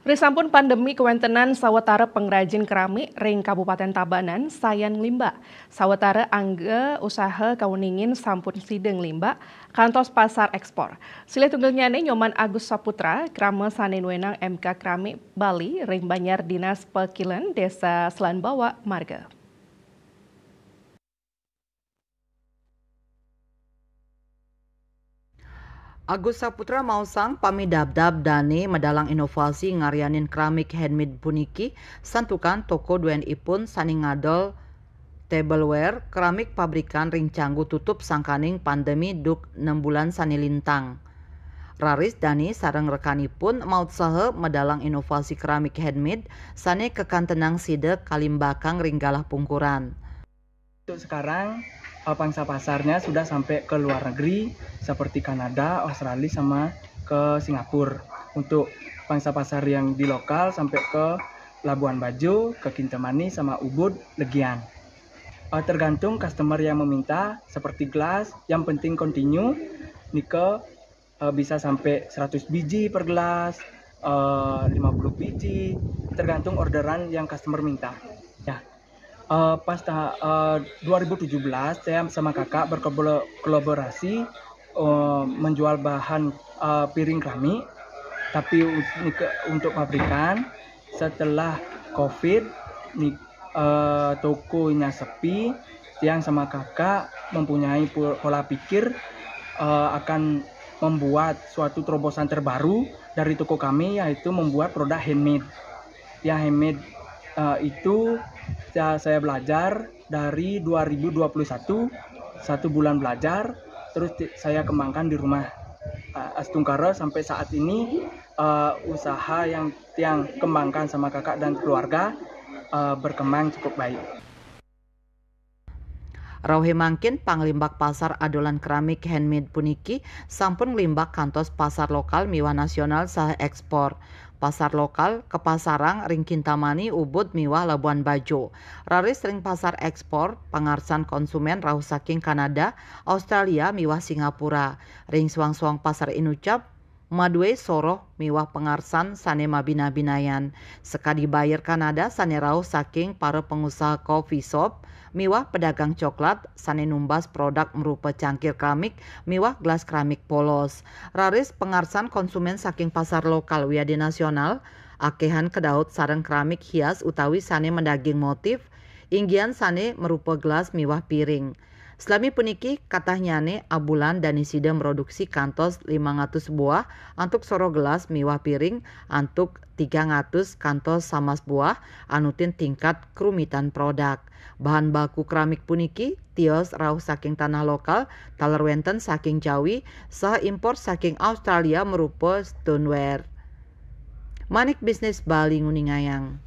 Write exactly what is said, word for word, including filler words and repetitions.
Risampun pandemi kawéntenan sawetara pengrajin keramik ring Kabupaten Tabanan sayan nglimbak. Sawetara angga usaha kauningin sampun sida nglimbak, kantos pasar ekspor. Silih tunggalnyané Nyoman Agus Saputra, krama sané nuénang M K Keramik Bali ring Banjar Dinas Pekilen, Desa Selanbawa, Marga. Agus Saputra maosang pamidabdab dané medalang inovasi ngaryanin keramik handmade puniki, santukan toko duénipun sané ngadol tableware keramik pabrikan ring Canggu tutup sangkaning pandemi duk nem bulan sané lintang. Raris dané sareng rekanipun mautsaha medalang inovasi keramik handmade sané kakantenang sida kalimbakang ring galah pungkuran. Untuk sekarang, eh, pangsa pasarnya sudah sampai ke luar negeri seperti Kanada, Australia, sama ke Singapura. Untuk pangsa pasar yang di lokal sampai ke Labuan Bajo, ke Kintamani, sama Ubud, Legian. Eh, tergantung customer yang meminta, seperti gelas, yang penting continue, nika, eh, bisa sampai seratus biji per gelas, eh, lima puluh biji, tergantung orderan yang customer minta. Ya. Eh, pas ta-, eh, dua ribu tujuh belas, saya sama kakak berkolaborasi, eh, menjual bahan, eh, piring keramik, tapi un-, nika-, untuk pabrikan. Setelah covid, ni-, eh, tokonya sepi, tiang sama kakak mempunyai pu-, pola pikir, eh, akan membuat suatu terobosan terbaru dari toko kami, yaitu membuat produk handmade. Yang handmade, eh, itu saya, saya belajar dari dua ribu dua puluh satu, satu bulan belajar, terus ti-, saya kembangkan di rumah. Eh, astungkara sampai saat ini, eh, usaha yang tiang kembangkan sama kakak dan keluarga, eh, berkembang cukup baik. Rauhé mangkin, panglimbak pasar adolan keramik handmade puniki sampun nglimbak kantos pasar lokal miwah nasional saha ekspor. Pasar lokal kapasarang ring Kintamani, Ubud miwah Labuan Bajo. Raris ring pasar ekspor, pangarsan konsumen rauh saking Kanada, Australia miwah Singapura. Ring suang-suang pasar inucap, madué soroh miwah pangarsan sané mabina-binayan. Sakadi buyer Kanada sané rauh saking para pangusaha coffee shop miwah pedagang coklat sané numbas produk marupa cangkir keramik miwah gelas keramik polos. Raris pangarsan konsumen saking pasar lokal wiadin nasional, akéhan kadaut sareng keramik hias utawi sané madaging motif, inggihan sané marupa gelas miwah piring. Salami puniki, katahnyané abulan dané sida mroduksi kantos limang atus buah antuk soroh gelas miwah piring antuk tigang atus kantos samas buah anutin tingkat karumitan produk. Bahan baku keramik puniki tios rauh saking tanah lokal, taler wénten saking Jawi, saha impor saking Australia marupa stoneware. Manik Bisnis Bali nguningayang.